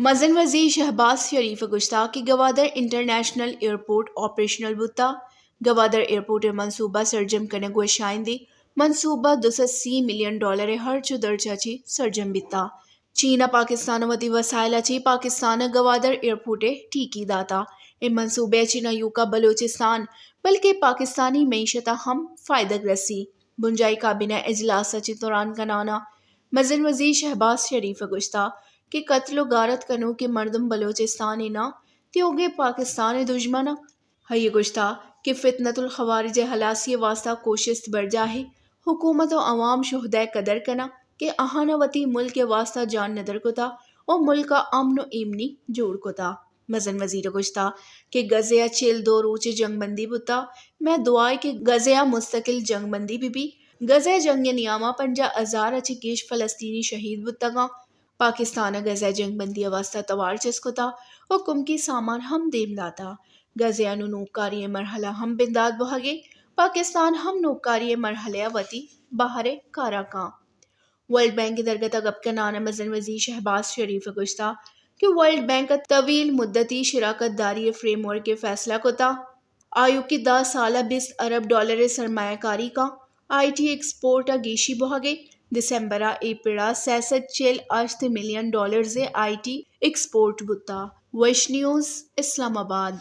مزن وزیر شہباز شریف ءَ گوشتگ کہ گوادر انٹرنیشنل ایئرپورٹ آپریشنل بوتگ۔ گوادر ایئرپورٹ ءِ منصوبہ سرجم کنگ ءِ شاہندی منصوبہ دو سد سی ملین ڈالر ءِ ہرچ ءُ درچ ءَ چہ سرجم بیتگ۔ چین ءَ پاکستان ءَ وتی وسائل ءَ چہ پاکستان ءِ گوادر ایئرپورٹ ءِ ٹیکی داتگ۔ اے منصوبہ ءَ چہ نہ ایوک ءَ بلوچستان بلکہ پاکستانی معیشت ءَ ہم فائدگ رسیت۔ بنجاہی کابینہ اجلاس ءَ چہ تران کنان ءَ مزن وزیر شہباز شریف ءَ گوشتگ کہ قتل ءُ غارت کنوکیں مردم بلوچستان ءِ نہ، تیوگیں پاکستان ءِ دژمن انت۔ آئی ءَ گوشتگ کہ فتنۃ الخوارج ءِ ہلاسی ءِ واستہ کوشست برجاہ ایں۔ حکومت ءُ عوام شہداء ءِ قدر کناں کہ آہاناں وتی ملک ءِ واستہ جان ندر کتگ ءُ ملک ءَ امن ءُ ایمنی جوڑ کتگ۔ مزن وزیر ءَ گوشتگ کہ غزہ ءَ چل دو روچ ءِ جنگ بندی بوتگ۔ مئے دعا ایں کہ غزہ ءَ مستقل جنگ بندی بہ بیت۔ غزہ ءِ جنگ ءِ نیام ءَ پنجاہ ہزار ءَ چہ گیش فلسطینی شہید بوتگ انت۔ پاکستان ءَ غزہ ءِ جنگ بندی ءِ واستہ توار چست کتگ ءُ کمکی سامان ہم دیم داتگ۔ غزہ ءَ نوں نوکاری ءِ مرحلہ ہم بندات بوہگ ءَ، پاکستان ہم نوکاری ءِ مرحلہ ءَ وتی بہر ءِ کاراں کنت۔ ورلڈ بینک ءِ درگت ءَ گپ کنان ءَ مزن وزیر شہباز شریف ءَ گوشتگ کہ ورلڈ بینک ءَ طویل مدتی شراکت داری ءِ فریم ورک ءِ فیصلہ کتگ۔ آیوکیں دہ سال ءَ بیست ارب ڈالر ءِ سرمایہ کاری کنت۔ آئی ٹی ایکسپورٹ ءَ گیشی بوہگ ءَ، دسمبر ءَ اے پڑ ءَ سئے سد چل ہشت ملین ڈالرز ءِ آئی ٹی ایکسپورٹ بوتگ۔ وش نیوز، اسلام آباد۔